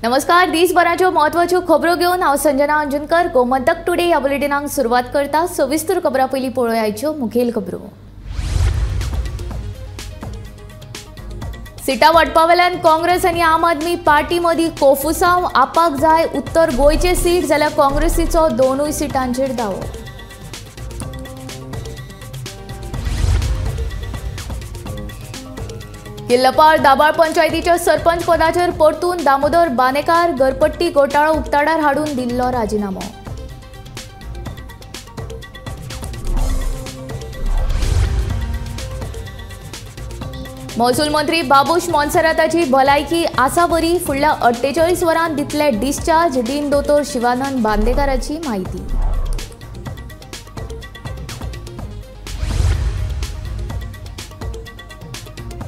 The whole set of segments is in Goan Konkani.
नमस्कार, दिसभराच्यो म्हत्वाच्यो खबरो घेवन हांव संजना अंजनकर गोमंतक टुडे ह्या बुलेटिनाक सुरवात करता। सविस्तर खबरां पयलीं पळोवयाच्यो मुखेल खबरो। सिटां वांटपा वेल्यान काँग्रेस आनी आम आदमी पार्टी मदीं कोफुसांव, आपाक जाय उत्तर गोंयचे सीट जाल्यार काँग्रेसीचो दोनूय सिटांचेर दावो। किल्लपाळ दाबाळ पंचायतीच्या सरपंच पदाचेर परतून दामोदर बानेकार घरपट्टी घोटाळो उक्ताडार हाडून दिल्लो राजिनामो। महसूल मंत्री बाबूश मोन्सेराताची भलायकी आसा बरी, फुडल्या 48 वरां दितले डिस्चार्ज, दीन दोतोर शिवानंद बांदेकाराची म्हायती।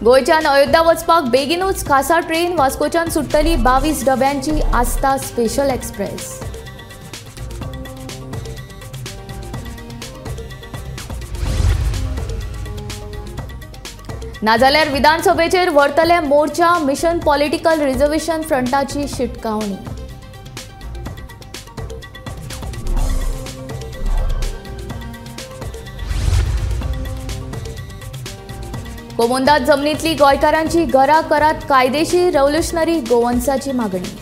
गोंयच्यान अयोध्या वचपाक बेगीनूच खासा ट्रेन, वास्कोच्यान सुट्टली 22 डब्यांची आस्था स्पेशल एक्सप्रेस। नाजाल्यार विधानसभेचेर व्हरतले मोर्चा, मिशन पॉलिटिकल रिझर्वेशन फ्रंटाची शिटकावणी। कोमोंदात जमनीतली गोंयकारांची घरां करात कायदेशीर, रेव्होल्युशनरी गोवन्साची मागणी।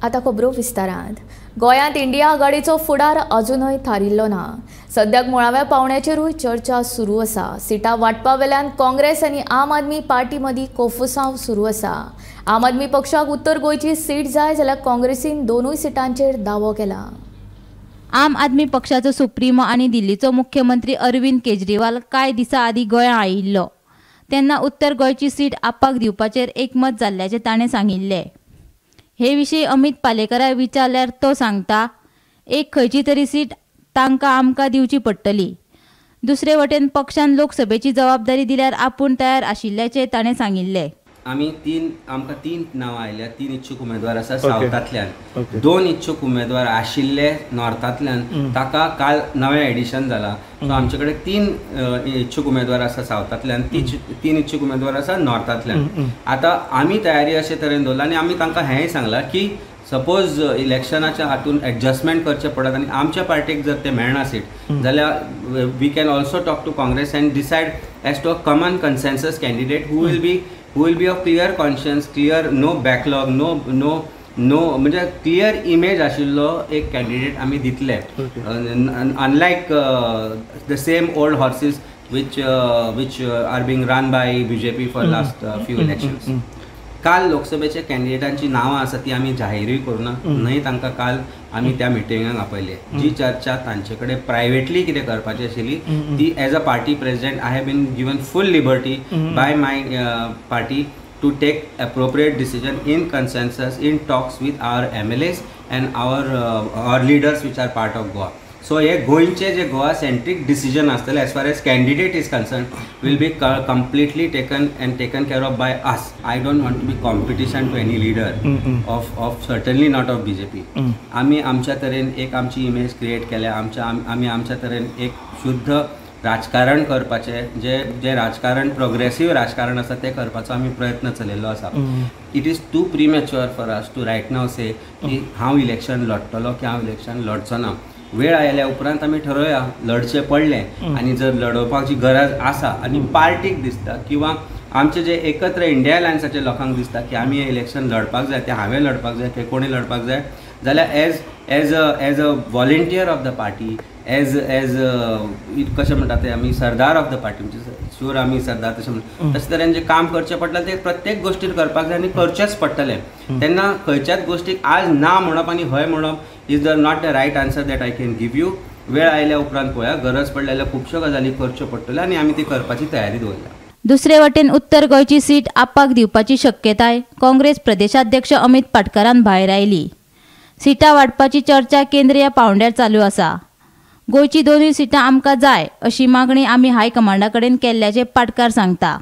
आतां खबरो विस्तारांत। गोंयांत इंडिया आघाडीचो फुडार अजुनूय थारिल्लो ना। सद्याक मुळाव्या पावंड्याचेरूय चर्चा सुरू आसा। सिटां वांटपा वेल्यान काँग्रेस आनी आम आदमी पार्टी मदीं कोफुसांव सुरू आसा। आम आदमी पक्षाक उत्तर गोंयची सीट जाय जाल्यार काँग्रेसीन दोनूय सिटांचेर दावो केला। आम आदमी पक्षाचो सुप्रीमो आनी दिल्लीचो मुख्यमंत्री अरविंद केजरीवाल कांय दिसां आदीं गोंया आयिल्लो तेन्ना उत्तर गोंयची सीट आपाक दिवपाचेर एकमत जाल्ल्याचें ताणें सांगिल्लें। हे विशीं अमित पालेकराक विचारल्यार तो सांगता, एक खंयची तरी सीट तांकां आमकां दिवची पडटली। दुसरे वटेन पक्षान लोकसभेची जबाबदारी दिल्यार आपूण तयार आशिल्ल्याचें ताणें सांगिल्लें। आमी आमकां तीन नांवां आयल्या, 3 इच्छूक उमेदवार आसा सावथांतल्यान, 2 इच्छूक उमेदवार आशिल्ले नॉर्थांतल्यान, ताका काल नवें एडिशन जाला। सो आमचे कडेन 3 इच्छूक उमेदवार आसा सावथांतल्यान, 3 इच्छूक उमेदवार आसा नॉर्थांतल्यान। आतां आमी तयारी अशे तरेन दवरला आनी आमी तांकां हेंय सांगलां की सपोज इलेक्शनाच्या हातून एडजस्टमेंट करचें पडत आनी आमच्या पार्टीक जर तें मेळना सीट जाल्यार we can also talk to Congress and decide as to a common consensus candidate who will be of clear conscience, clear, no backlog, no no no म्हणजे क्लियर इमेज आशिल्लो एक कॅन्डिडेट आमी दितले। Unlike the same old horses which are being run by BJP for last few elections. काल लोकसभेच्या कॅन्डिडेटांची नांवां आसा ती आमी जाहीरूय करूना न्हय, तांकां काल आमी त्या मिटिंगाक आपयले। जी चर्चा तांचे कडेन प्रायवेटली कितें करपाची आशिल्ली ती as a party president I have been given full liberty by my party to take appropriate decision in consensus, in talks with our MLAs and our leaders which are part of Goa. So हे गोंयचे जे गोवा सेंट्रीक डिसिजन आसतले as far as candidate is concern will be completely taken and taken care of by us. I don't want to be competition to any leader of certainly not of BJP. आमी आमच्या तरेन एक आमची इमेज क्रिएट केल्या, आमी आमच्या तरेन एक शुद्ध राजकारण करपाचें, जे जे राजकारण प्रोग्रेसीव राजकारण आसा तें करपाचो आमी प्रयत्न चलयल्लो आसा। It is too premature for us to right now say की हांव इलेक्शन लढटलो की हांव इलेक्शन लढचो ना। वेळ आयल्या उपरांत आमी ठरोवया लढचें पडलें आनी जर लडोवपाची गरज आसा आनी पार्टीक दिसता किंवा आमचे जे एकत्र इंडिया अलायन्साचे लोकांक दिसता की आमी हें इलेक्शन लढपाक जाय, तें हांवें लढपाक जाय, ते कोणी लढपाक जाय जाल्यार as as a as a volunteer of the party, as as कशें म्हणटा ते आमी सरदार ऑफ the party, म्हणजे शुअर आमी सरदार तशें म्हणटा, तशे तरेन जें काम करचें पडलें तें प्रत्येक गोश्टीर करपाक जाय आनी करचेंच पडटलें। तेन्ना खंयच्याच गोश्टीक आज ना म्हणप आनी हय म्हणप is the not the right answer that I can give you. वेळ आयल्या उपरांत पळोवया, गरज पडली जाल्यार खुबश्यो गजाली करच्यो पडटल्यो आनी आमी ती करपाची तयारी दवरल्या। दुसरे वटेन उत्तर गोंयची सीट आपाक दिवपाची शक्यताय काँग्रेस प्रदेशाध्यक्ष अमित पाटकरान भायर आयली। सिटां वांटपाची चर्चा केंद्रीय पावंड्यार चालू आसा। गोंयची दोनूय सिटां आमकां जाय अशी मागणी आमी हायकमांडा कडेन केल्ल्याचें पाटकार सांगता।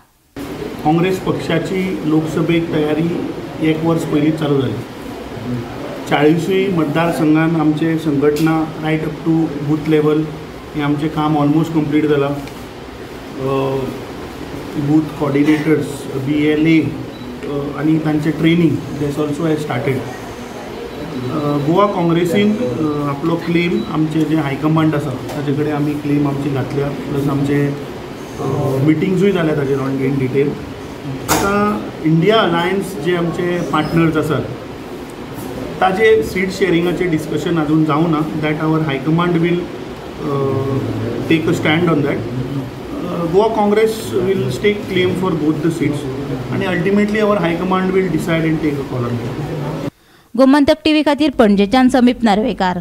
काँग्रेस पक्षाची लोकसभेक तयारी एक वर्स पयलीं चालू जाली। 40 मतदारसंघान आमचे संघटना right up to booth level हें आमचें काम ऑलमोस्ट कंप्लीट जालां. बूथ कॉर्डिनेटर्स, BLA आनी तांचें training that's also has started. Goa काँग्रेसीन आपलो क्लेम आमचे जे हायकमांड आसा ताचे कडेन आमी क्लेम आमची घातल्या, प्लस आमचे मिटिंग्सूय जाल्या ताजेर ऑन इन डिटेल. आतां इंडिया अलायन्स जे आमचे पार्टनर्स आसात ताजे सीट शेरिंगाचें डिस्कशन अजून जावना. That our high command will take a stand on that. Goa Congress will stake claim for both the seats आनी ultimately our high command will decide and take a call on that. Gomantak TV खातीर पणजेच्यान समीप नार्वेकार.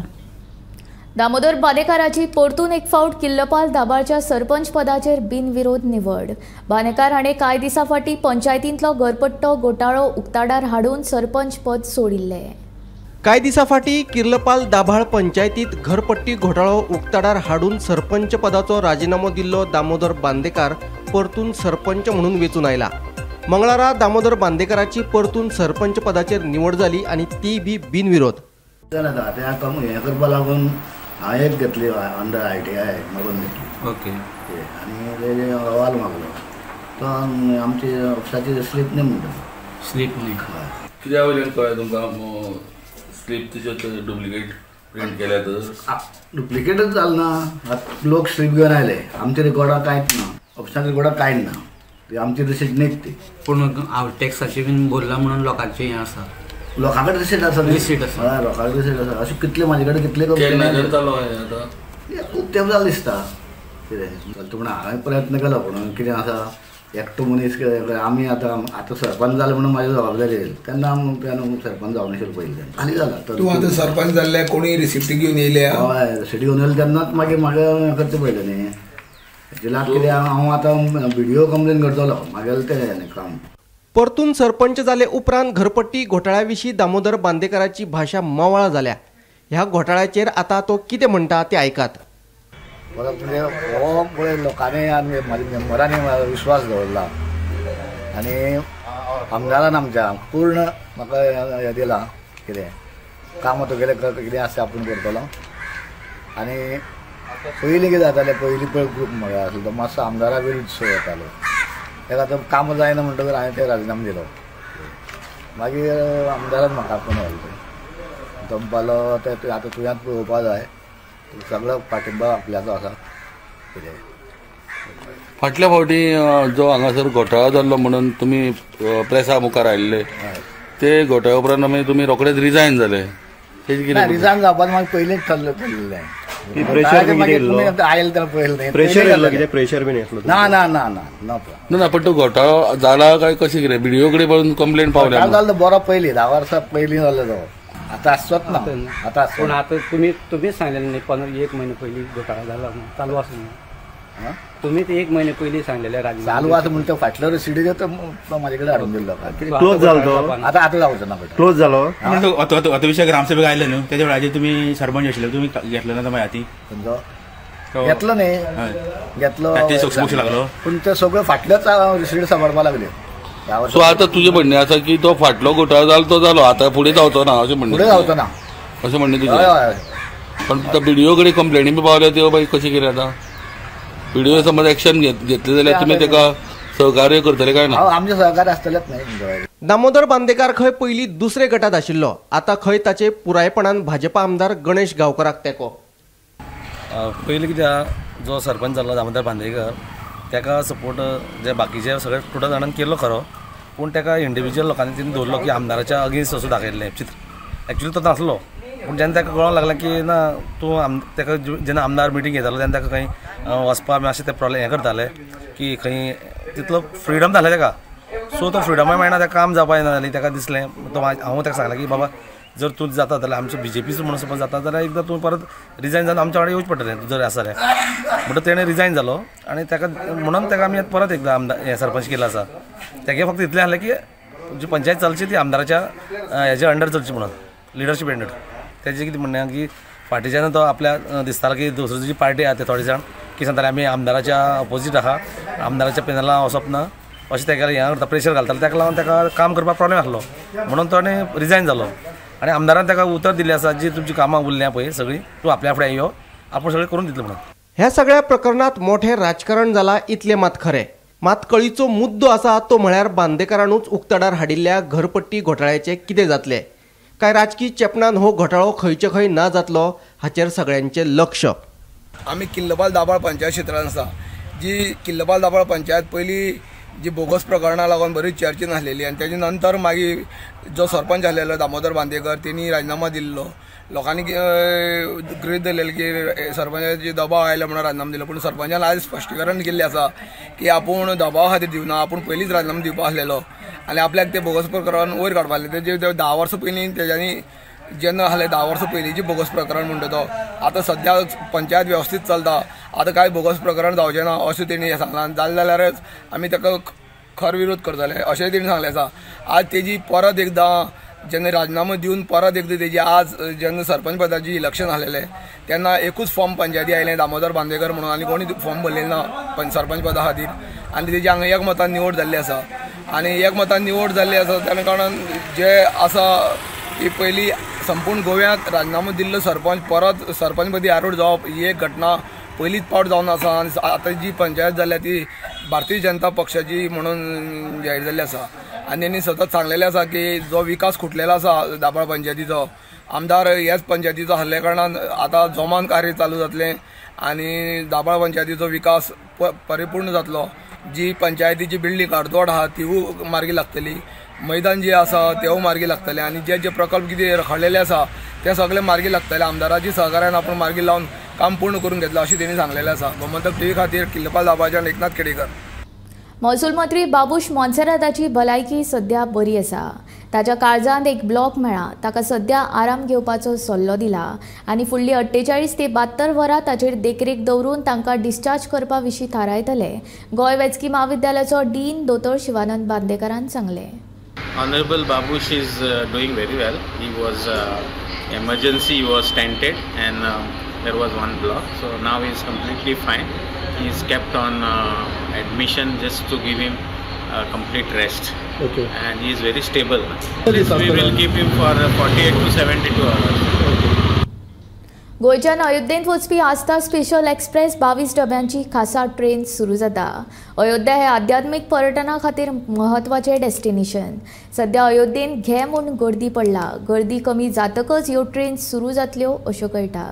दामोदर बांदेकाराची परतून एक फावट किल्लपाल दाबाळच्या सरपंच पदाचेर बिनविरोध निवड. बांदेकार हाणें कांय दिसां फाटीं पंचायतींतलो घरपट्टो घोटाळो उक्ताडार हाडून सरपंच पद सोडिल्लें. कांय दिसां फाटीं किर्लपाल दाभाळ पंचायतींत घरपट्टी घोटाळो उक्ताडार हाडून सरपंच पदाचो राजिनामो दिल्लो दामोदर बांदेकार परतून सरपंच म्हणून वेंचून आयला. मंगळारा दामोदर बांदेकाराची परतून सरपंच पदाचेर निवड जाली आनी ती बी बिनविरोध. हें करपा लागून हांवें एक घेतली अंडर ITI मागून घेतली. ओके. आनी तेजे अहवाल मागलो तो आमची ऑफिसाची स्लीप न्ही म्हणटा. स्लीप न्ही कित्या वयल्यान कळ्ळें तुमकां स्लीप तुज्यो डुप्लिकेट प्रिंट केल्या? तर डुप्लिकेटच जालें ना. आतां लोक स्लीप घेवन आयले, आमच्या रिकॉर्डाक कांयच ना, ऑफिसाच्या रिकॉर्डाक कांयच ना, ती आमची रिसीट न्हीच ती. पूण हांव टॅक्साचे बीन भरला म्हणून लोकांचें हें आसा, लोकां कडेन रिसीट आसा, रिसीट आसा, हय लोकां कडेन रिसीट आसा. अशें कितले म्हाजे कडेन कितले आतां खूब तेंप जालें दिसता कितें चलता. पूण हांवें प्रयत्न केलो, पूण कितें आसा एकटो मनीस आमी आतां आतां सरपंच जाले म्हणून म्हाजी जबाबदारी येयली तेन्ना आमी सरपंच जावं नाशिल्लें पयलीं खाली जाला. तूं आतां सरपंच जाल्ल्या कोणी रिसिप्ट घेवन येयल्या? हय रिसिप्ट घेवन येयले तेन्नाच मागीर म्हाका करचें पडलें न्ही. एक्चुअली आतां कितें हांव आतां विडियो कंप्लेन करतलो म्हागेलें तें काम. परतून सरपंच जाले उपरांत घरपट्टी घोटाळ्या विशीं दामोदर बांदेकाराची भाशा मवाळ जाल्या. ह्या घोटाळ्याचेर आतां तो कितें म्हणटा तें आयकात. परत म्हणजे हो पळय लोकांनी आनी म्हाज्या मेंबरांनी विश्वास दवरला आनी आमदारान आमच्या पूर्ण म्हाका हें दिलां कितें काम तुगेलें कितें आसा आपूण करतलो. आनी पयलीं कितें जातालें, पयलीं पळय ग्रूप म्हळ्यार आसलो तो मातसो आमदारा विरुद्ध सो येतालो, तेका आतां काम जायना म्हणटकच हांवें ते राजिनामो दिलो. मागीर आमदारान म्हाका आपोवन व्हेलो, तो म्हणपालो तें आतां तुवें पळोवपा जाय, सगळो पाठिंबा आपल्याचो आसा. कितें फाटल्या फावटी जो हांगासर घोटाळो जाल्लो म्हणून तुमी प्रेसा मुखार आयिल्ले, ते घोटाळ्या उपरांत आमी तुमी रोखडेच रिजायन जाले. रिजायन जावपाक मागीर पयलींच ठरलें. ना ना ना ना ना पण तो घोटाळो जाला काय कशें कितें बीडीओ कडेन पळोवन कंप्लेन पावल्या? जालो बरो पयलीं 10 वर्सां पयलीं जालो तो, आतां आसचोच ना. आतां पूण आतां तुमीच सांगलेलें न्ही 15 एक म्हयनो पयलीं घोटाळो जाला चालू आसा म्हणून. तुमीच 1 म्हयने पयलीं सांगलेलें राजिनामो चालू आसा म्हणून. तो फाटलो रिसिटी तो म्हाजे कडेन हाडून दिल्लो. क्लोज जालो तो आतां आतां जावचो ना, क्लोज जालो. आतां विशय ग्रामसभेक आयले न्हू, तेच्या वेळाचेर तुमी सरपंच आशिल्ले, तुमी घेतलो ना मागीर हाती खंयचो घेतलो न्ही, घेतलो लागलो. पूण ते सगळ्यो फाटल्योच रिसिटी सांबाळपाक लागल्यो. सो आतां तुजें म्हणणें आसा की तो फाटलो घोटाळो जालो तो जालो, आतां फुडें जावचो ना अशें म्हणणें? फुडें जावचो ना अशें म्हणणें तुजें. पण बीडीओ कडेन कंप्लेनी बी पावल्या त्यो मागीर कशें कितें आतां बीडीओ समज एक्शन घेतले जाल्यार तुमी तेका सहकार्य करतले काय ना? आमचें सहकार्य आसतलेंच न्ही. दामोदर बांदेकार खंय पयलीं दुसरे गटात आशिल्लो, आतां खंय ताचे पुरायपणान भाजपा आमदार गणेश गांवकराक तेंको. पयलीं कित्याक जो सरपंच जाल्लो दामोदर बांदेकर ताका सपोर्ट जे बाकीचे सगळे टोटल जाणांनी केल्लो खरो, पूण ताका इंडिविज्युअल लोकांनी तिणें दवरलो की आमदाराच्या अगेन्स्ट असो दाखयल्लें चित्र. एक्चुअली तो नासलो, पूण जेन्ना ताका कळोंक लागलें की ना तूं ताका जेन्ना आमदार मिटींग घेतालो तेन्ना ताका खंय वचपा मातशें ते प्रॉब्लेम हें करताले की खंय तितलो फ्रिडम जालें ताका. सो तो फ्रिडमय मेळना, ताका काम जावपा येना जालें. ताका दिसलें तो हांव ताका सांगलें की बाबा जर तूं जाता जाल्यार आमचो बीजेपीचो म्हणून सपोज जाता जाल्यार एकदां तूं परत रिजायन जावन आमच्या वांगडा येवचें पडटलें तूं जर आसा जाल्यार. म्हणटकच तेणें रिजायन जालो आनी ताका म्हणून ताका आमी परत एकदां आमदार हें सरपंच केलो आसा. तेगे फक्त इतलें आसलें की जी पंचायत चलची ती आमदाराच्या हेज्या अंडर चलची म्हणून, लिडरशीप अंडर. तेजें कितें म्हणणें की फाटीच्यान तो आपल्या दिसतालो की दुसरी जी पार्टी आसा ते थोडे जाण की सांगताले आमी आमदाराच्या ऑपोजीट आहा, आमदाराच्या पेनला वचप ना अशें तेका हें करता प्रेशर घालताले. ताका लागून ताका काम करपाक प्रॉब्लेम आसलो म्हणून तो आनी रिजायन जालो. आनी आमदारान ताका उतर दिल्लें आसा जी तुमची कामां उरल्या पळय सगळीं तूं आपल्या फुडें यो, आपूण सगळें करून दितलो म्हणून. ह्या सगळ्या प्रकरणात मोठें राजकारण जाला इतलें मात खरें. मात कळीचो मुद्दो आसा तो म्हळ्यार बांदेकारानूच उक्ताडार हाडिल्ल्या घरपट्टी घोटाळ्याचें कितें जातलें, काय राजकी चेपणान हो घोटाळो खंयचे खंय ना जातलो हाचेर सगळ्यांचें लक्ष. आमी किल्लपाल दाबाळ पंचायत क्षेत्रान आसा, जी किल्लपाल दाबाळ पंचायत पयलीं जी बोगस प्रकरणां लागून बरीच चर्चेन आसलेली आनी तेजे नंतर मागीर जो सरपंच आसलेलो दामोदर बांदेकर तेणी राजिनामो दिल्लो. लोकांनी गृहीत धरलेलें की सरपंचाचे दबाव आयलो म्हणून राजिनामो दिलो, पूण सरपंचान आयज स्पश्टीकरण केल्लें आसा की आपूण दबावा खातीर दिवना, आपूण पयलींच राजिनामो दिवपा आसलेलो आनी आपल्याक तें बोगस प्रकरण वयर काडपा आसलें. तेजे 10 वर्सां पयलीं तेज्यांनी जेन्ना आसलें 10 वर्सां पयलींची बोगस प्रकरण म्हणटा तो आतां सद्या पंचायत वेवस्थीत चलता, आतां कांय बोगस प्रकरण जावचें ना अशें तेणी सांगलां. जालें जाल्यारच आमी ताका खर विरोध करतले अशेंय तेणी सांगलें आसा. आज तेजी परत एकदां जेन्ना राजिनामो दिवन परत एकदां तेजी आज जेन्ना सरपंच पदाची इलेक्शन आसलेलें तेन्ना एकूच फॉर्म पंचायती आयलें दामोदर बांदेकर म्हणून आनी कोणी फॉर्म भरलें ना सरपंच पदा खातीर आनी तेजी हांगा एकमतान निवड जाल्ली आसा. आनी एकमतान निवड जाल्ली आसा त्या कारणान जे आसा की पयलीं संपूर्ण गोव्यांत राजिनामो दिल्लो सरपंच परत सरपंचपदी आरूढ जावप ही एक घटना पयलींच पावट जावन आसा आनी आतां जी पंचायत जाल्या ती भारतीय जनता पक्षाची म्हणून जाहीर जाल्ली आसा. आनी तेणी सतत सांगलेलें आसा की जो विकास खुटलेलो आसा दाबाळ पंचायतीचो, आमदार ह्याच पंचायतीचो आसल्या कारणान आतां जोमान कार्य चालू जातलें आनी दाबाळ पंचायतीचो विकास परिपूर्ण जातलो. जी पंचायतीची बिल्डींग अर्दवट आसा तिवूय मार्गी लागतली, मैदान जे आसा तेवूय मार्गी लागतले आनी जे जे प्रकल्प कितें रखडलेले आसा ते सगळे मार्गी लागतले. आमदाराची सहकार्यान आपूण मार्गी लावन काम पूर्ण करून घेतलं अशें तेणी सांगलेलें आसा. गोमंतक टीव्ही खातीर किल्लपाल दाबाळच्यान एकनाथ खेडेकर. महसूल मंत्री बाबूश मोन्सेराताची भलायकी सध्या बरी आसा. ताच्या काळजांत एक ब्लॉक मेळ्ळा. ताका सध्या आराम घेवपाचो सल्लो दिला आनी फुडली 48 ते 72 वरां ताचेर देखरेख दवरून तांकां डिस्चार्ज करपा विशीं थारायतले. गोंय वैजकी म्हाविद्यालयाचो डीन दोतोर शिवानंद बांदेकारान सांगलें. Honorable Babush is doing very well. He was emergency, he was stented and there was one block. So now he is completely fine. He is kept on admission just to give him complete rest. Okay. And he is very stable. We will keep him for 48 to 72 hours. Okay. गोंयच्यान अयोध्येंत वचपी आस्था स्पेशल एक्सप्रेस 22 डब्यांची खासा ट्रेन सुरू जाता. अयोध्या हे आध्यात्मीक पर्यटना खातीर म्हत्वाचें डेस्टिनेशन. सध्या अयोध्येंत घे म्हूण गर्दी पडला. गर्दी कमी जातकच ह्यो ट्रेन सुरू जातल्यो अश्यो कळटा.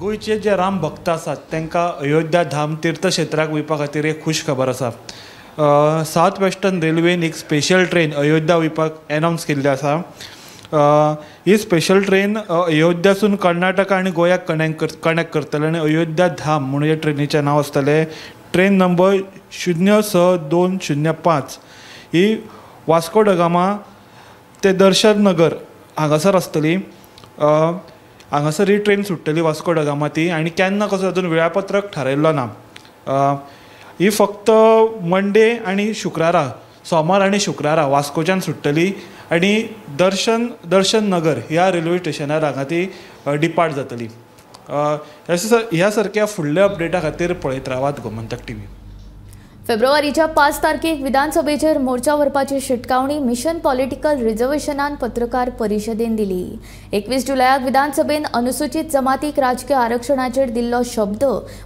गोंयचे जे राम भक्त आसात तांकां अयोध्या धाम तीर्थक्षेत्राक वयपा खातीर एक खूश खबर आसा. सावथ वेस्टर्न रेल्वेन एक स्पेशल ट्रेन अयोध्या वयपाक एनावन्स केल्ली आसा. ही स्पेशल ट्रेन अयोध्यासून कर्नाटका आनी गोंयाक कनेक्ट करतले आनी अयोध्या धाम म्हणून हे ट्रेनीचें नांव आसतलें. Train number 06205 he Vasco the Gama ते दर्शन नगर हांगासर आसतली. हांगासर ही ट्रेन सुट्टली वास्को the Gama ती आनी केन्ना कसो अजून वेळापत्रक थारायल्लो ना. ही फक्त मंडे आनी शुक्रारा, सोमार आनी शुक्रारा वास्कोच्यान सुट्टली आनी दर्शन नगर ह्या रेल्वे स्टेशनार हांगा ती डिपार्ट जातली. ह्या सारक्या फुडल्या अपडेटा खातीर पळयत रावात गोमंतक टीव्ही. फेब्रुवारीच्या 5 तारखेक विधानसभेचेर मोर्चा व्हरपाची शिटकावणी मिशन पॉलिटिकल रिझर्वेशनान पत्रकार परिशदेन दिली. 21 जुलयाक विधानसभेन अनुसूचित जमातीक राजकीय आरक्षणाचेर दिल्लो शब्द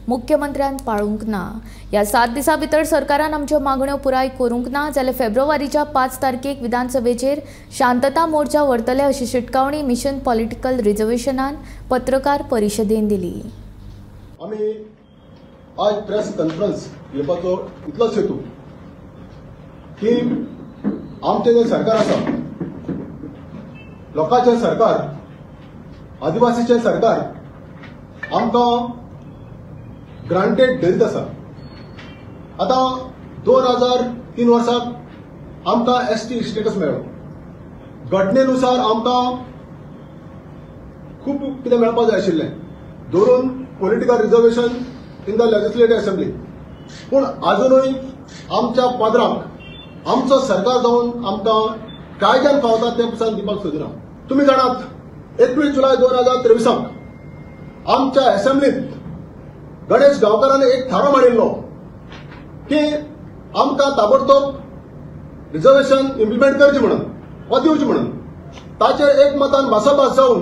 मुख्यमंत्र्यान पाळूंक ना. ह्या 7 दिसां भितर सरकारान आमच्यो मागण्यो पुराय करूंक ना जाल्यार फेब्रुवारीच्या 5 तारखेक विधानसभेचेर शांतता मोर्चा व्हरतले अशी शिटकावणी मिशन पॉलिटिकल रिझर्वेशनान पत्रकार परिशदेन दिली. आमी आज प्रेस कॉन्फरन्स घेवपाचो इतलोच हेतू की आमचें जें सरकार आसा, लोकांचें सरकार, आदिवासीचें सरकार आमकां ग्रांटेड धरीत आसा. आतां 2003 वर्साक आमकां एसटी स्टेटस मेळ्ळो. घटनेनुसार आमकां खूब कितें मेळपाक जाय आशिल्लें, धरून political reservation in the legislative assembly. पूण आजुनूय आमच्या पदराक आमचो सरकार जावन आमकां कायद्यान फावता तें पसून दिवपाक सोदिना. तुमी जाणात 21 जुलय 2023 आमच्या असेंब्लीत गणेश गांवकारान एक थाराव मांडिल्लो की आमकां ताबडतोब रिजर्वेशन इम्प्लिमेंट करचें म्हणून वा दिवचें म्हणून. ताचेर एकमतान भासाभास जावन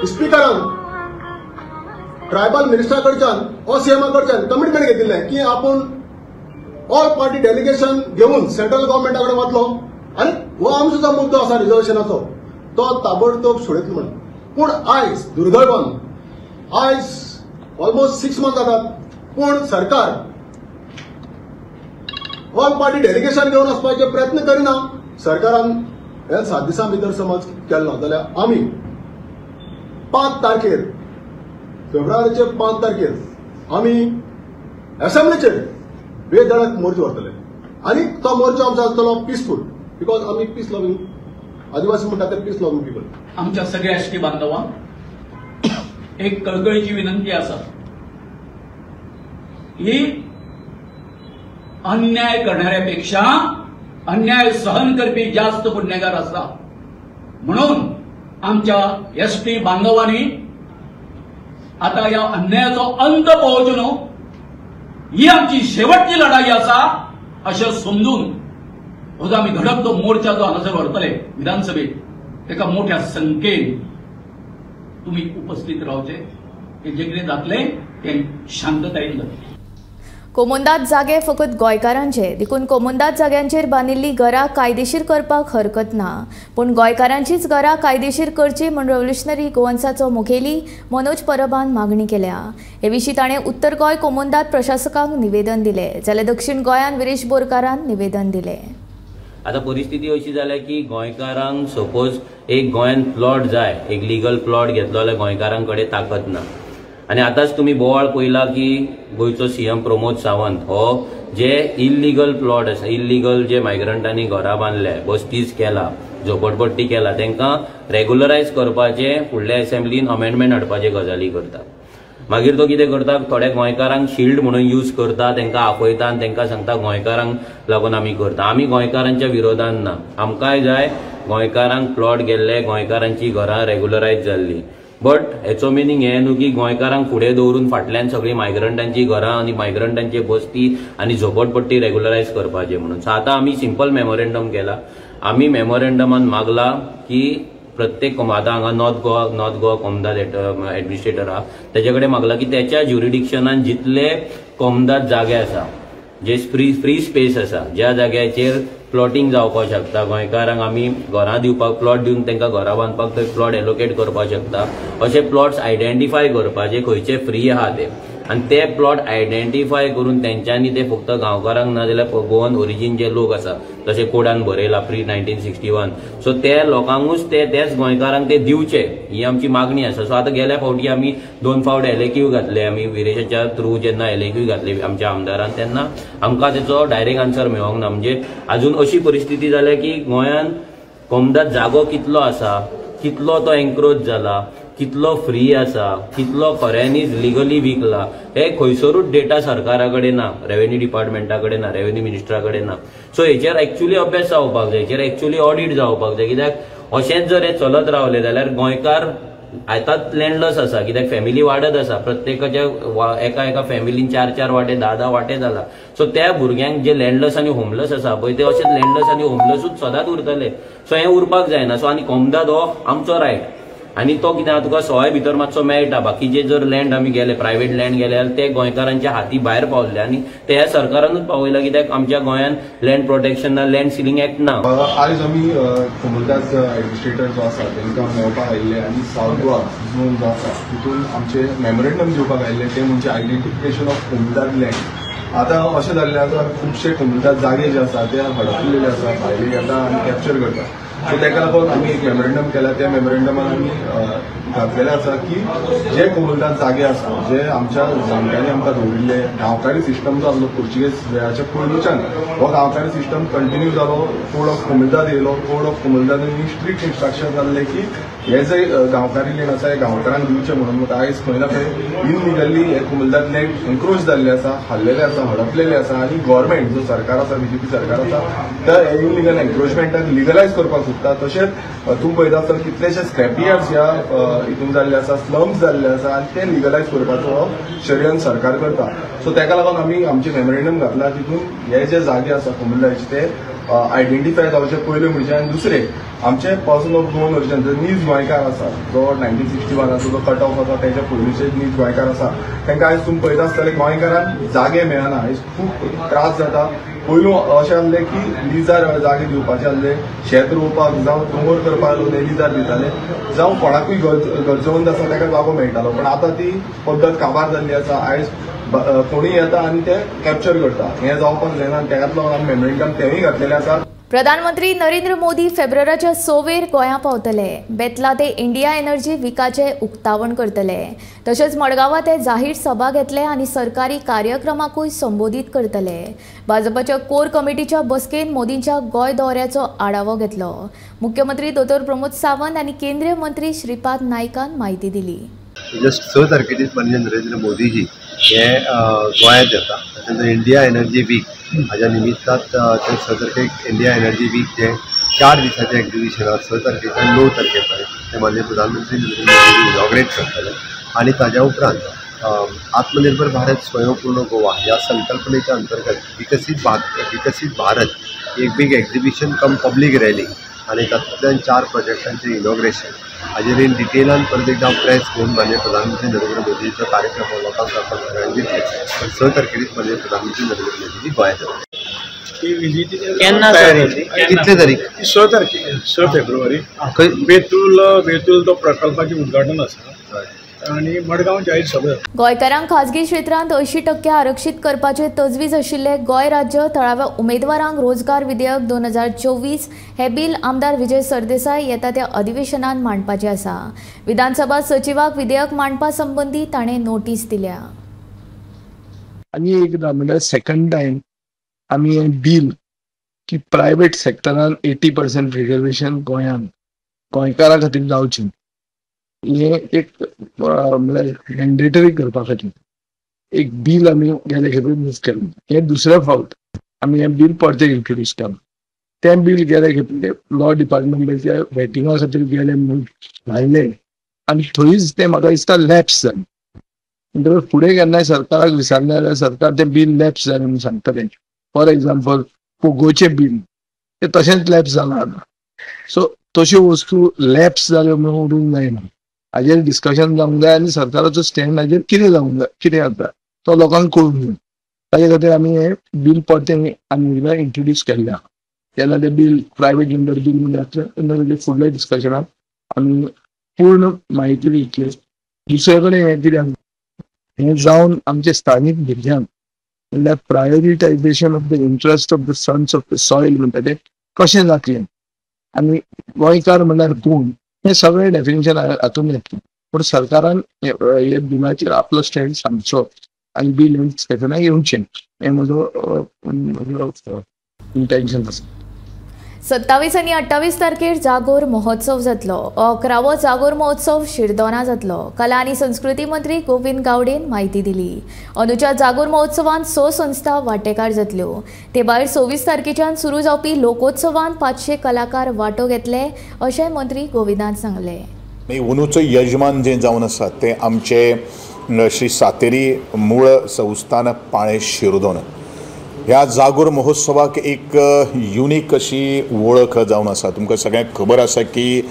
स्पिकरान ट्रायबल मिनिस्टरा कडच्यान ओ सीएमा कडच्यान कमिटमेंट घेतिल्लें की आपूण ऑल पार्टी डेलिगेशन घेवन सेंट्रल गव्हर्मेंटा कडेन वतलो आनी हो आमचो जो मुद्दो आसा रिजर्वेशनाचो तो ताबडतोब सोडयतलो म्हणून. पूण आयज दुर्दैवान आयज ऑलमोस्ट 6 मंथ जातात पूण सरकार ऑल पार्टी डेलिगेशन घेवन वचपाचे प्रयत्न करिना. सरकारान ह्या 7 दिसां भितर समज केल्लो जाल्यार आमी 5 तारखेर फेब्रुवारीचे 5 तारखेर आमी एसेंब्लीचेर बेधडक मोर्चो व्हरतले आनी तो मोर्चो आमचो आसतलो पिसफूल, because आमी पीस लव्हिंग आदिवासी म्हणटा ते पीस लव्हिंग पिपल. आमच्या सगळ्या एसटी बांधवांक एक कळकळीची विनंती आसा, ही अन्याय करणाऱ्यापेक्षा अन्याय सहन करपी जास्त गुन्हेगार आसा. म्हणून आमच्या एसटी बांधवांनी आता ह्या अन्यायाचो अंत पळोवचो न्हू, ही आमची शेवटची लढाई आसा अशें समजून हो जो आमी घडप तो मोर्चा जो हांगासर व्हरतले विधानसभेत ताका मोठ्या संख्येन तुमी उपस्थित रावचे, हे जे कितें जातलें तें शांततायेन जातलें. कोमुंदाद जागे फकत गोंयकारांचे, देखून कोमुंदाद जाग्यांचेर बांदिल्लीं घरां कायदेशीर करपाक हरकत ना, पूण गोंयकारांचीच घरां कायदेशीर करची म्हूण रेव्होल्युशनरी गोवन्साचो मुखेली मनोज परबान मागणी केल्या. हे विशीं ताणें उत्तर गोंय कोमुंदाद प्रशासकांक निवेदन दिलें, जाल्यार दक्षिण गोंयांत विरेश बोरकारान निवेदन दिलें. आतां परिस्थिती अशी जाल्या की गोंयकारांक सपोज एक गोंयांत प्लॉट जाय, एक लिगल प्लॉट घेतलो जाल्यार गोंयकारां कडेन ताकद ना. आनी आतांच तुमी बोवाळ पळयला की गोंयचो सीएम प्रमोद सावंत हो जे इल्लिगल प्लॉट आसा, इल्लिगल जे मायग्रंटांनी घरां बांदल्या, बस्तीज केला, झोपडपट्टी केला, तांकां रेगुलरायज करपाचें फुडल्या एसेंब्लीन अमेंडमेंट हाडपाचे गजाली करता. मागीर तो कितें करता, थोड्या गोंयकारांक शिल्ड म्हणून यूज करता, तांकां आपयता आनी तांकां सांगता गोंयकारांक लागून आमी करता. आमी गोंयकारांच्या विरोधान ना, आमकांय जाय गोंयकारांक प्लॉट गेल्ले, गोंयकारांची घरां रेगुलरायज जाल्ली. बट हेचो मिनींग हें न्हू की गोंयकारांक फुडें दवरून फाटल्यान सगळीं मायग्रंटांची घरां आनी मायग्रंटांची बस्ती आनी झोपडपट्टी रेगुलरायज करपाचें म्हणून. सो आतां आमी सिंपल मेमोरेंडम केला. आमी मेमोरेंडमान मागला की प्रत्येक आतां हांगा नॉर्थ गोवा कोमदाद एडमिनिस्ट्रेटर आहा तेजे कडेन मागला की तेच्या ज्युरिडिक्शनान जितले कोमदाद जागे आसा, जे फ्री स्पेस आसा, ज्या जाग्याचेर प्लॉटिंग जावपाक शकता, गोंयकारांक आमी घरां दिवपाक प्लॉट दिवन तांकां घरां बांदपाक थंय प्लॉट एलोकेट करपाक शकता, अशे प्लॉट्स आयडेंटिफाय करपाचे खंयचे फ्री आहा ते, आनी ते प्लॉट आयडेंटिफाय करून तेंच्यांनी ते फक्त गांवकारांक ना जाल्यार गोवन ओरिजीन जे लोक आसा जशे कोडान बरयला प्री 1961, सो ते लोकांकूच ते तेच गोंयकारांक ते दिवचे ही आमची मागणी आसा. सो आतां गेल्या फावटी आमी 2 फावट एलएक्यू घातले, आमी विरेशाच्या थ्रू जेन्ना एलएक्यू घातले आमच्या आमदारान तेन्ना आमकां तेचो डायरेक्ट आन्सर मेळोंक ना. म्हणजे आजून अशी परिस्थिती जाल्या की गोंयांत कोमदाद जागो कितलो आसा, कितलो तो एन्क्रोच जाला, कितलो फ्री आसा, कितलो खऱ्यांनीच लिगली विकला, हे खंयसरूच डेटा सरकारा कडेन ना, रेव्हेन्यू डिपार्टमेंटा कडेन ना, रेव्हेन्यू मिनिस्टरा कडेन ना. सो हेचेर एक्चुअली अभ्यास जावपाक जाय, हेचेर एक्चुअली ऑडिट जावपाक जाय, कित्याक अशेंच जर हें चलत रावलें जाल्यार गोंयकार आतांच लँडलस आसा, कित्याक फॅमिली वाडत आसा, प्रत्येकाच्या एका एका फॅमिलीन 4 4 वांटे 10 10 वांटे जाला. सो त्या भुरग्यांक जे लँडलस आनी होमलस आसा पळय ते अशेंच लँडलस आनी होमलसूच सदांच उरतले. सो हें उरपाक जायना. सो आनी कोमदाद हो आमचो रायट आनी तो कितें आहा तुका सवाय भितर मातसो मेळटा. बाकीचे जर लँड आमी गेले प्रायवेट लँड गेले जाल्यार ते गोंयकारांच्या हाती भायर पावल्ले आनी ते ह्या सरकारानूच पावयला, कित्याक आमच्या गोंयांत लँड प्रोटेक्शन ना, लँड सिलिंग एक्ट ना. आयज आमी कोमुनिदाद एडमिनिस्ट्रेटर जो आसा तांकां मेळपाक आयिल्ले आनी सावथ गोवा झोन जो आसा तितून आमचे मेमोरेंडम दिवपाक आयिल्ले, ते म्हणजे आयडेंटिफिकेशन ऑफ कोमुनिदाद लँड. आतां अशें जाल्लें आसा खुबशे कोमुनिदाद जागे जे आसा ते हडपलेले आसा, भायले येता आनी कॅप्चर करता. सो ताका लागून आमी एक मेमोरेंडम केला. त्या मेमोरेंडमान आमी घातलेलें आसा की जे कोमुनिदाद जागे आसा जे आमच्या जाणट्यांनी आमकां दवरिल्ले गांवकारी सिस्टम जो आसलो पोर्चुगेज वेळाच्या पयलूच्यान हो गांवकारी सिस्टम कंटिन्यू जालो. कोड ऑफ कोमुनिदाद येयलो, कोड ऑफ कोमुनिदादांनी स्ट्रिक्ट इन्स्ट्रक्शन जाल्ले की हे जे गांवकारी लँड आसा हे गांवकारांक दिवचे म्हणून. आयज खंय ना खंय इनलिगली हे कोमुनिदाद लँड एन्क्रोच जाल्ले आसा, हाडलेले आसा, हडपलेले आसा आनी गव्हर्मेंट जो सरकार आसा, बीजेपी सरकार आसा, त्या इनलिगल एन्क्रोचमेंटाक लिगलायज करपाक सोदता. तशेंच तूं पळयता आसतना कितलेशे स्क्रॅपयार्ड्स ह्या हितून जाल्ले आसा, स्लम्स जाल्ले आसा आनी ते लिगलायज करपाचो षडयंत्र सरकार करता. सो ताका लागून आमी आमचें मेमोरेंडम घातला तितून हे जे जागे आसा कोमुनिदादीचे ते आयडेंटिफाय जावचें पयलें म्हणजे. आनी दुसरें आमचे पर्सन ऑफ गोवन ओरिजन जे नीज गोंयकार आसा, जो 1961 जो कट ऑफ आसा तेच्या पयलींचे नीज गोंयकार आसा, तांकां आयज तुमी पळयता आसतले गोंयकारांक जागे मेळना, आयज खूब त्रास जाता. पयलू अशें आसलें की लिजार जागे दिवपाचे आसले, शेत रोवपाक जावं दोंगर करपाक लिजार दिताले, जावं कोणाकूय गरजेवंत आसा ताका जागो मेळटालो. पण आतां ती पद्दत काबार जाल्ली आसा. आयज कोणूय येता आनी ते कॅप्चर करता, हें जावपाक जायना. तेकाच लागून आमी मेमोरेंडम तेंय घातलेलें आसा. प्रधानमंत्री नरेंद्र मोदी फेब्रुवारीच्या 6वेर गोंया पावतले. बेतला ते इंडिया एनर्जी विकाचे उक्तावण करतले. तशेंच मडगांवां ते जाहीर सभा घेतले आनी सरकारी कार्यक्रमाकूय संबोधीत करतले. भाजपाच्या कोर कमिटीच्या बसकेन मोदींच्या गोंय दौऱ्याचो आढावो घेतलो. मुख्यमंत्री दोतोर प्रमोद सावंत आनी केंद्रीय मंत्री श्रीपाद नायकान म्हायती दिली. जस्ट 6 तारखेक माननीय नरेंद्र मोदीजी हे गोंयांत येता. तेन्ना इंडिया एनर्जी वीक हाज्या निमित्तान ते 6 तारखेक इंडिया एनर्जी वीक जे 4 दिसाचें एक्झिबिशन आसा, 6 तारखेच्यान 9 तारखे पर्यंत ते माननीय प्रधानमंत्री नरेंद्र मोदीजी इनॉग्रेट करतले. आनी ताज्या उपरांत आत्मनिर्भर भारत स्वयंपूर्ण गोवा ह्या संकल्पनेच्या अंतर्गत विकसीत भारत एक big exhibition cum public rally आनी तातूंतल्यान 4 प्रोजेक्टांचें इनॉग्रेशन हाजेर इन डिटेलान परत एकदा प्रेस घेवन माननीय प्रधानमंत्री नरेंद्र मोदीचो कार्यक्रम लोकांक आपण सगळ्यांक दितले. पण 6 तारखेक माननीय प्रधानमंत्री नरेंद्र मोदीजी गोंयांत येतले. कितले तारीख? 6 तारखेक, 6 फेब्रुवारी बेतूल तो प्रकल्पाचें उद्घाटन आसा आनी मडगांव जाहीर सभा. गोंयकारांक खाजगी क्षेत्रांत 80% आरक्षीत करपाचे तजवीज आशिल्ले गोंय राज्य थळाव्या उमेदवारांक रोजगार विधेयक 2024 हे बिल आमदार विजय सरदेसाय येता त्या अधिवेशनात मांडपाचे आसा. विधानसभा सचिवाक विधेयक मांडपा संबंदी ताणें नोटीस दिल्या. आनी एकदा म्हणल्यार सेकंड टायम आमी हें बील की प्रायवेट सेक्टरान 80% रिजर्वेशन गोंयांत गोंयकारां खातीर जावचें हें एक म्हणल्यार मॅन्डेटरी करपा खातीर एक बील आमी गेले खेपे मूव केलें. हें दुसरे फावट आमी हें बील परतें इंट्रोड्यूस केलां. तें बील गेले खेपे लॉ डिपार्टमेंटाच्या वेटिंगा खातीर गेलें म्हणून घायलें आनी थंयच तें म्हाका दिसता लॅप्स जालें. म्हणटकच फुडें केन्नाय सरकाराक विचारलें जाल्यार सरकार तें बील लॅप्स जालें म्हणून सांगतलें. फॉर एग्जाम्पल पोगोचें बील तें तशेंच लॅप्स जालां आतां. सो तश्यो वस्तू लॅप्स जाल्यो म्हणून उरूंक जायना. हाजेर डिस्कशन जावंक जाय आनी सरकाराचो स्टँड हाजेर कितें जावंक जाय, कितें जाता तो लोकांक कळूंक जाय. ताजे खातीर आमी हें बील परतें आनी एकदां इंट्रोड्यूस केल्लें आहा. तेन्ना तें बील प्रायवेट मेंबर बील म्हणून जातलें तेन्ना तेजें फुडल्या डिस्कशनाक आमी पूर्ण म्हायती दितले. दुसरे कडेन हें कितें हें जावन आमचे स्थानीक भुरग्यांक म्हणल्यार prioritisation of the interest of the sons of the soil म्हणटा तें कशें जातलें आनी गोंयकार म्हणल्यार कोण हें सगळें डेफिनेशन हातूंत येतलें. पूण सरकारान हे बिलाचेर आपलो स्टँड सांगचो आनी बील स्टेशनाक येवचें हें म्हजो इंटेन्शन आसा. 27 आनी 28 तारखेर जागोर महोत्सव जातलो. 11वो जागोर महोत्सव शिरदोना जातलो. कला आनी संस्कृती मंत्री गोविंद गावडेन म्हायती दिली. अंदूच्या जागोर महोत्सवांत 6 संस्था वांटेकार जातल्यो. ते भायर 26 तारखेच्यान सुरू जावपी लोकोत्सवांत 500 कलाकार वांटो घेतले अशें मंत्री गोविंदान सांगलें. अंदूचो यजमान जे जावन आसा ते आमचे श्री सातेरी मूळ संस्थान पाळें शिरदोन. ह्या जागोर महोत्सवाक एक युनीक अशी वळख जावन आसा. तुमकां सगळ्यांक खबर आसा की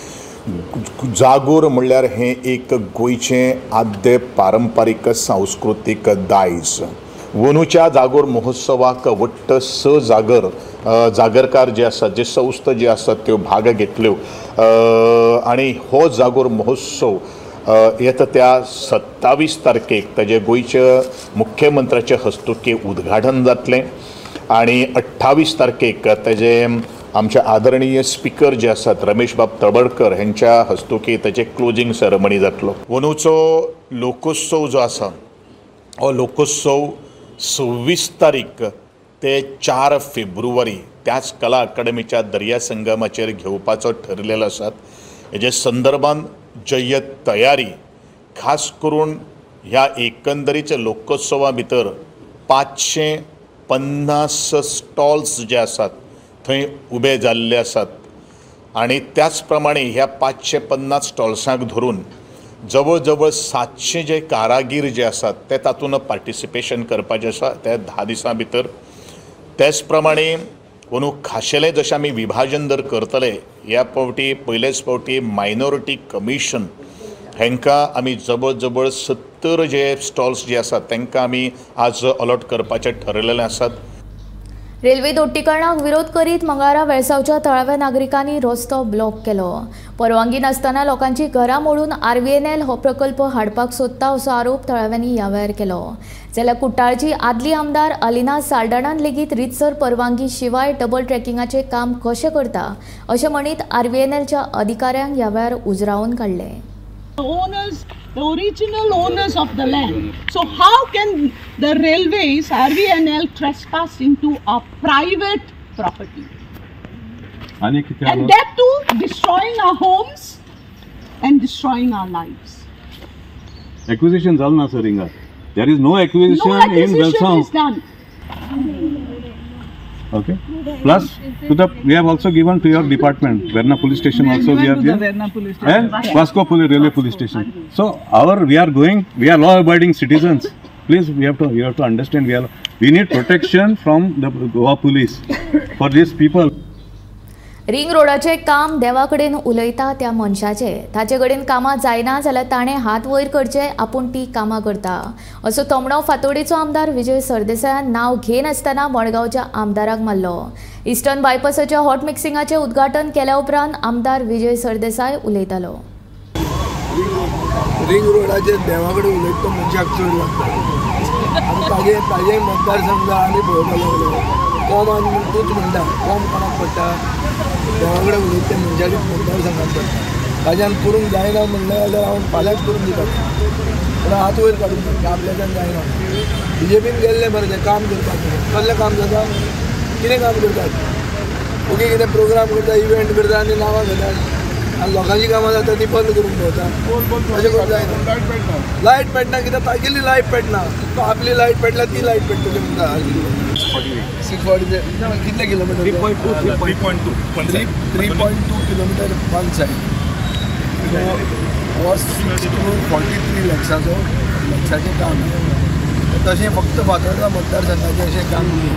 जागोर म्हणल्यार हें एक गोंयचें आद्य पारंपारीक सांस्कृतीक दायज. अंदूच्या जागोर महोत्सवाक वट्ट 6 जागर जागरकार जे आसात, जे संस्था जे आसात त्यो भाग घेतल्यो आनी हो जागोर महोत्सव येता त्या 27 तारखेक ताजे गोंयच्या मुख्यमंत्र्याच्या हस्तुकी उद्घाटन जातलें आनी 28 तारखेक ताजे आमचे आदरणीय स्पिकर जे आसात रमेशबाब तळवडकर हेंच्या हस्तुकी ताजे क्लोजींग सेरेमनी जातलो. अंदूचो लोकोत्सव जो आसा हो लोकोत्सव 26 तारीख ते 4 फेब्रुवारी त्याच कला अकादमीच्या दर्या संगमाचेर घेवपाचो ठरलेलो आसात. हेजे संदर्भान जय्यत तयारी खास करून ह्या एकंदरीच्या लोकोत्सवा भितर 550 स्टॉल्स जे आसात थंय उबे जाल्ले आसात आनी त्याच प्रमाणे ह्या 550 स्टॉल्सांक धरून जवळ जवळ 700 जे कारागीर जे आसात ते तातूंत पार्टिसिपेशन करपाचें आसा त्या 10 दिसां भितर. त्याच प्रमाणे अंदू खाशेलें जशें आमी विभाजन जर करतले ह्या फावटी पयलेच फावटी मायनॉरिटी कमिशन हेंकां आमी जवळ जवळ 70 जे स्टॉल्स जे आसात तांकां आमी आज अलॉट करपाचें ठरयलेलें आसात. रेल्वे दोट्टीकरणाक विरोध करीत मंगळारा वेळसावच्या थळाव्या नागरिकांनी रस्तो ब्लॉक केलो. परवानगी नासतना लोकांची घरां मोडून आरव्हीएनएल हो प्रकल्प हाडपाक सोदता असो आरोप थळाव्यांनी ह्या वेळार केलो. जाल्यार कुट्टाळची आदली आमदार अलिना साल्डाणान लेगीत रितसर परवानगी शिवाय डबल ट्रॅकिंगाचें काम कशें करता अशें म्हणीत आरव्हीएनएलच्या अधिकाऱ्यांक ह्या वेळार उजरावन काडलें. The owners, the original owners of the land. So how can the railways, RVNL, trespass into a private property? And that too, destroying our homes and destroying our lives. Acquisition jalna sir inga. There is no acquisition, no acquisition in Velsao. Is done. Okay. Plus, to the we have also given to your department, Verna Police Station also we have given, and Vasco Police Railway Police Station. So our we are going, we are law-abiding citizens. Please, we have to you have to understand we need protection from the Goa police for these people. Ring रोडाचें काम देवा कडेन उलयता त्या मनशाचें, ताचे कडेन कामां जायना जाल्यार ताणें हात वयर करचे, आपूण ती कामां करता असो थोमणो फातोडेचो आमदार विजय सरदेसायान नांव घेनासतना मडगांवच्या आमदाराक मारलो. इस्टर्न बायपासाच्या हॉट मिक्सिंगाचें उद्घाटन केल्या उपरांत आमदार विजय सरदेसाय उलयतालो. रिंग रोडाचेर देवा कडेन उलयता तो मनशाक चड लागता आनी ताजे मतदारसंघ आमी पळोवपाक लागले. कोमान तूंच म्हणटा कोम कोणाक पडटा, देवा कडेन उलयता ते मनशाच्या मतदारसंघात पडटा. ताज्यान करूंक जायना म्हणलें जाल्यार हांव फाल्यांच करून दिता, पूण हात वयर काडून की आपल्याच्यान जायना. बीजेपीन गेल्ले बरें तें काम करपाक, कसलें काम जाता, कितें काम करतात, ओके कितें प्रोग्राम करता, इव्हेंट करता आनी नांवां घेतात आनी लोकांची कामां जाता ती बंद करूंक दवरता. अशें करूंक जायना. लायट पेटना कित्याक तागेली लायट पेटना, तो आपली लायट पेटल्या ती लायट पेट्टली म्हणटा. 640 कितले kilometre? 3.2 kilometre one side. So हो 6 crore 43 लॅक्साचो लॅक्साचें काम. तशें फक्त फातोर्डा मतदारसंघाचें अशें काम न्ही.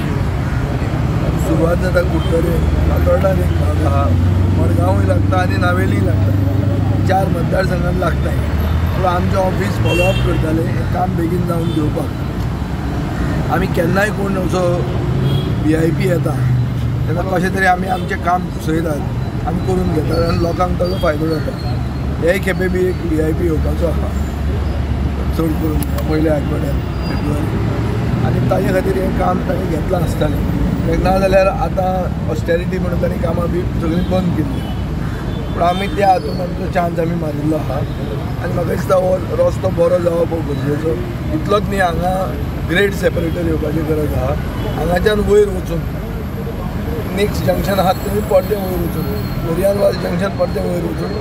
सुरवात जाता कुडतरे, फातोर्डान एक भाग आहा, मडगांवूय लागता आनी नावेलीय लागता, 4 मतदारसंघात लागता. पूण आमचें ऑफीस फॉलोअप करतालें हें काम बेगीन जावन घेवपाक. आमी केन्नाय कोण असो VIP येता तेन्ना कशें तरी आमी आमचें काम सुचयतात, आमी करून घेतात आनी लोकांक ताजो फायदो जाता. हे खेपे बी एक VIP येवपाचो आहा चड करून पयल्या आठवड्यात फेब्रुवारी, आनी ताजे खातीर हें काम ताणें घेतलां आसतलें. ना जाल्यार आतां ऑस्टेरिटी म्हणून ताणें कामां बी सगळीं बंद केल्ली, पूण आमी त्या हातून आमचो चान्स आमी मारिल्लो आहा. आनी म्हाका दिसता हो रस्तो बरो जावप हो गरजेचो. इतलोच न्ही, हांगा ग्रेड सेपरेटर येवपाची गरज आहा. हांगाच्यान वयर वचून नेक्स्ट जंक्शन आहा थंय परतें वयर वचून लोरियाल जंक्शन परतें वयर वचून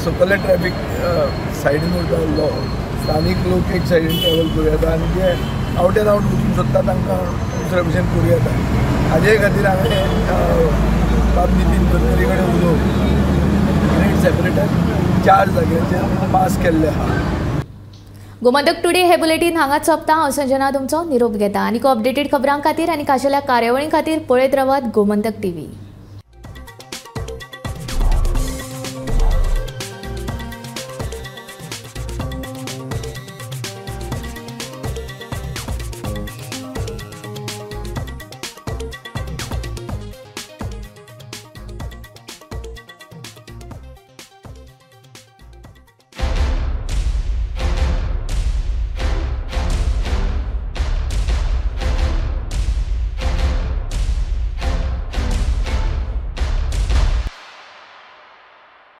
सकयलें ट्रॅफीक सायडीन उरता, स्थानीक लोक एक सायडीन ट्रॅवल करूं येता आनी जे आवट एंड आवट वचूंक सोदता तांकां दुसरे भशेन करूं येता. हाजे खातीर हांवें बाब नितीन गडकरी कडेन उलोवन ग्रेड सेपरेटर 4 जाग्यांचेर पास केल्ले आहा. गोमंतक टुडे हे बुलेटीन हांगाच सोंपता. हांव संजना तुमचो निरोप घेता. आनीक अपडेटेड खबरां खातीर आनी खाशेल्या कार्यावळीं खातीर पळयत रावात गोमंतक टीव्ही.